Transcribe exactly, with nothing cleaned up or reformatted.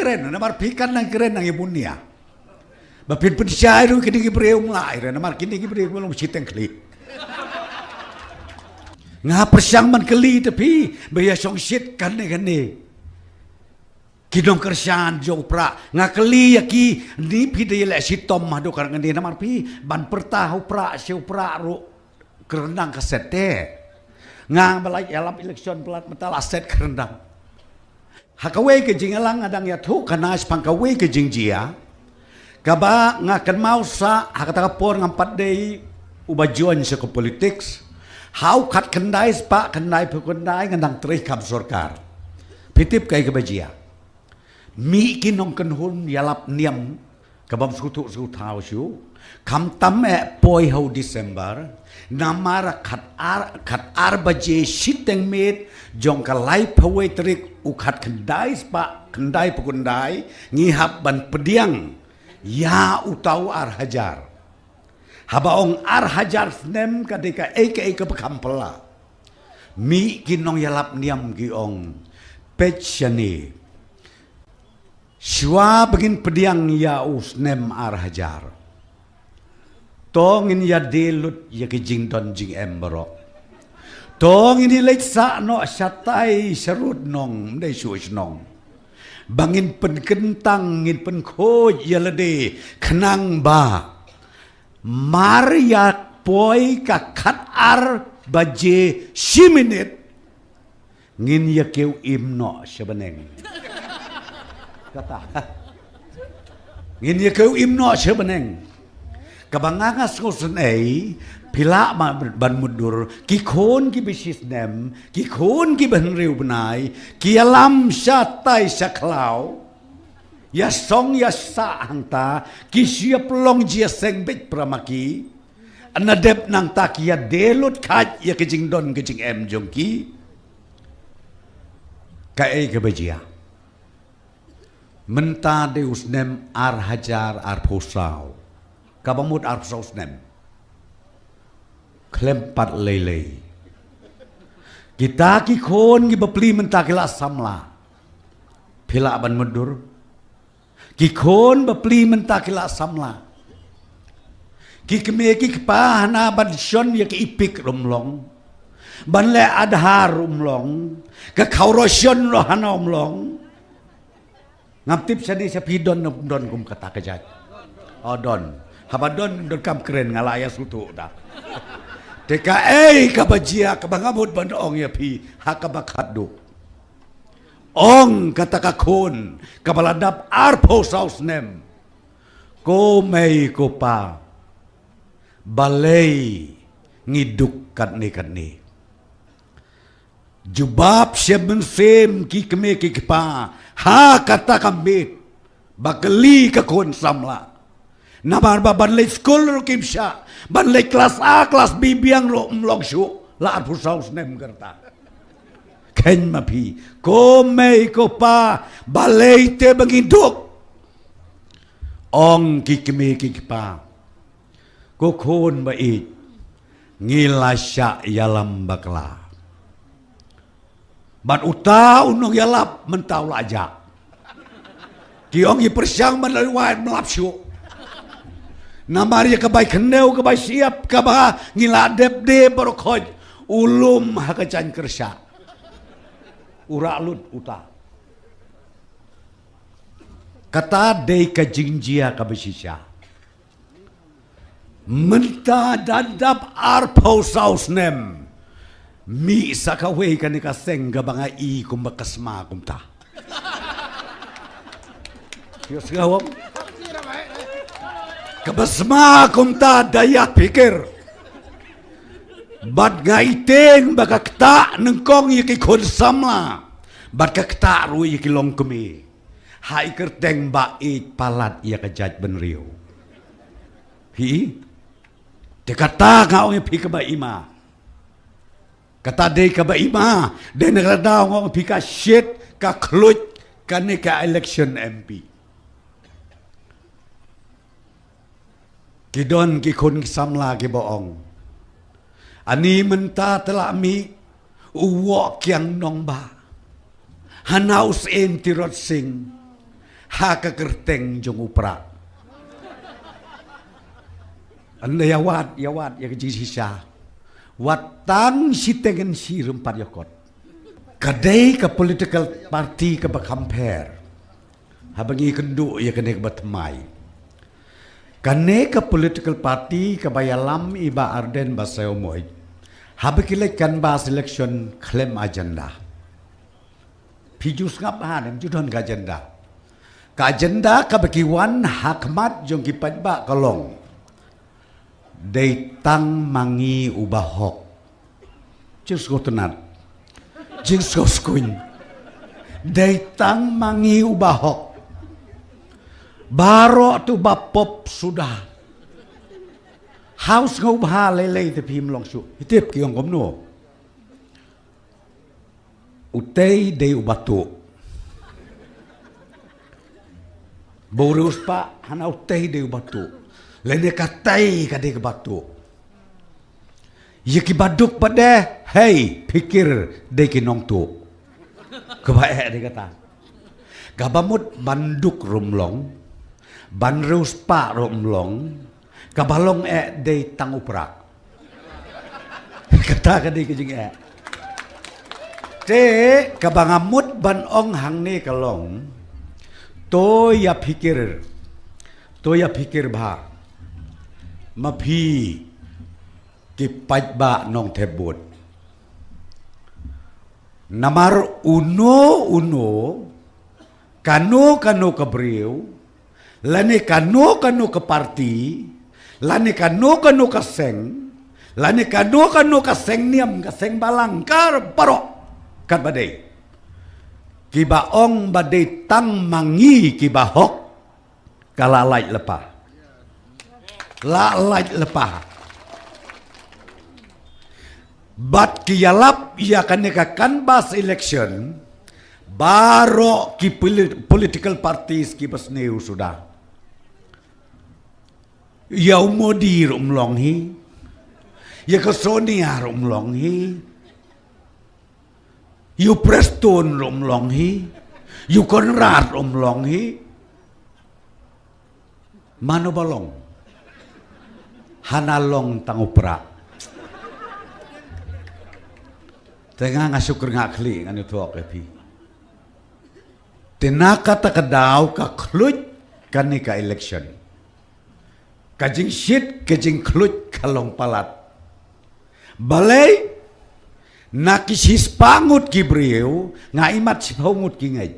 Kren, namar phi kan nang kren nang ïa bun nia. Ba phin pynshai ruh kine ki briew mlai re, namar kine ki briew mlong shiteng khlieh. Nga pyrshang ban kylli te phi, ba ïa shong shit kane kane. Ki nongkyrshan jong u Prah, nga kylli ïa ki, ni phi da ïaleh shitom haduh kane namar phi, ban pyrta ha u Prah, sha u Prah ruh, kyrndang ka set te. Nga ba la ïalap election palat mynta la set kyrndang. Ha kawei ka jingïalang nga dang ïathuh khana shaphang kawei ka jingjia. Kaba nga kynmaw sa ha kata ka por ngam pat dei uba join sha ka politics. Ha u khatkhyndai spah khyndaiphew khyndai nga dang trei kam sorkar. Phi tip kaei kaba jia. Mih ki nongkynhun ïalap niam, kabym sngewthuh sngewthaw shuh. Khamtam eh poi ha u December, namar khatar, khatar baje shiteng miet jong ka laiphew wei tarik u khatkhyndai spah khyndaiphew khyndai, ngi hap ban pdiang ïa uta u ar hajar. Haba ong ar hajar snem ka dei kaei kaei kaba kham phylla. Mih ki nongïalap niam ki ong, peit shane. Shuwa ba ngin pdiang ïa u snem ar hajar, to ngin ïadie lut ïa ki jingdon jingem baroh. To ngin ïaleit sah noh shatai sharud nong, ym dei shuh shnong. Ba ngin pynkyntang, ngin pynkhuid ïa lade, khnang ba mar ïa poi ka khatar baje shi minit, ngin ïa kiew im noh sha bneng. Kata. Ngin ïa kiew im noh sha bneng. Kaba nga nga sngewsynei, phi lah ban mutdur, ki khun kiba shisnem, ki khun kiba hynriew bnai, ki ïalam shatai sha khlaw. Ïasong ïasah hangta, ki shu ïa pynlong jingïaseng beit para ma ki. Nadep nangta ki ïadie lut kheit ïa ka jingdon ka jingem jong ki. Kaei kaba jia. Mynta dei u snem ar hajar arphew saw. Kaba mut arphew saw snem. Khlem pat lei lei. Kita ki khun kiba pli mynta ki la samla. Phi lah ban mutdur. Ki khun ba pli mynta ki la samla. Ki kmie ki kpa hana ban shon ïa ki EPIC ruh ym long. Ban leh Aadhaar ruh ym long. Ka khawroshon ruh hana ym long. Ngam tip shane sha phi don, don kum kata ka jait. O don. Haba don, donkam kren nga la ïa sngewthuh da. Te kaei kaba jia kaba nga mut ban ong ïa phi ha kaba khatduh. Ong kata ka khun kaba la dap arphew saw snem. Ko mei ko pa, balei ngi duk katne katne. Jubab shem mynsiem ki kmie ki kpa ha kata ka miet ba kylli ka khun samla. Namar ba ban leit skul ruh kim shah, ban leit klas A klas B biang ruh ym long shuh, la arphew saw snem ka rta. Khein ma phi, ko mei ko pa, balei te ba ngi duk. Ong ki kmie ki kpa, ko khun ba ïeit, ngi la shah ïalam bakla. Bad uta u nongïalap mynta u la jah. Ki ong i pyrshang ban leit wai ym lap shuh. Namar ïa ka bai khyndew ka bai shyiap kaba ngi la dep de baroh khoit, u lum ha ka jaiñ kyrshah. U rah lut uta. Kata dei ka jingjia kaba shisha. Mynta da dap arphew saw snem. Mih sa kawei kane ka seng kaba nga i kumba ka sma kumta. Ïohsngew ong? Kaba sma kumta da ïa pyrkhat. Bad nga i tieng ba ka ktah nyngkong ïa ki khun samla. Bad ka ktah ruh ïa ki longkmie. Ha i kyrteng ba ïeit palat ïa ka jaitbynriew. Phi i? Te kata nga ong ïa phi kaba ima. Kata dei kaba ima. Dei na kata nga ong ïa phi ka shit, ka khluit, kane ka election M P. Ki don ki khun ki samla kiba ong. Ani mynta te la mih u Woh Kiang Nangbah. Hana u Syiem Tirot Sing. ha ka kyrteng jong u Prah. Ynda ïa wad, ïa wad ïa ka jingshisha, wat tang shiteng shi rympat ïa kot. Ka dei ka political party kaba kham pher. Haba ngi kynduh ïa kane kaba thymmai, kane ka political party kaba ïalam i Bah Ardent Basaiawmoit, haba ki leit canvass election khlem agenda. Phi ju sngap ha ne em ju don ka agenda. Ka agenda kaba ki wan ha khmat jong ki paidbah ka long: Dei tang ma ngi u bahok. Jingsngewtynnat, jingsngewskuin. Dei tang ma ngi u bahok. Baroh tu ba pop suda. Hau sngewbha lei lei te phim long shuh. Hitip ki ong kumno. Utei dei u batu. Bau riewspah hana utei dei u batu. Lane katei ka dei ka batu. Ïa ki baduk bad eh, hei, phikir dei ki nongtu. Kaba eh dei kata. Kaba mut ban duk ruh ym long, ban riewspah ruh ym long, kaba long eh dei tang u Prah. Kata ka dei ka jingeh. Te kaba nga mut ban ong hangne ka long, to ïa phikir, to ïa phikir bha ma phi ki paidbah Nongthep Bud. Namar uno uno, kano kano ka briew, lane kano kano ka parti, lane kano kano ka seng, lane kano kano ka seng niam, ka seng balang, ka baroh katba dei, kiba ong ba dei tang ma ngi ki bahok, ka la lait lypa. La lait lypa. Bad ki ïalap ïa kane ka canvass election, baroh ki poli-, political parties kiba sniew suda. Ïa u Modi ruh ym long hi. Ïa ka Sonia ruh ym long hi. Ïa u Prestone ruh ym long hi. Ïa u Conrad ruh ym long hi. Mano ba long? Hana long tang u Prah. Te nga nga shu kyrngah khlieh ngan ïathuh ïa phi. Te na kata ka daw ka khluit kane ka election. Ka jingshit ka jingkhluit ka long palat. Balei? Na ki shispah ngut ki briew, nga imat shiphew ngut ki ngeit.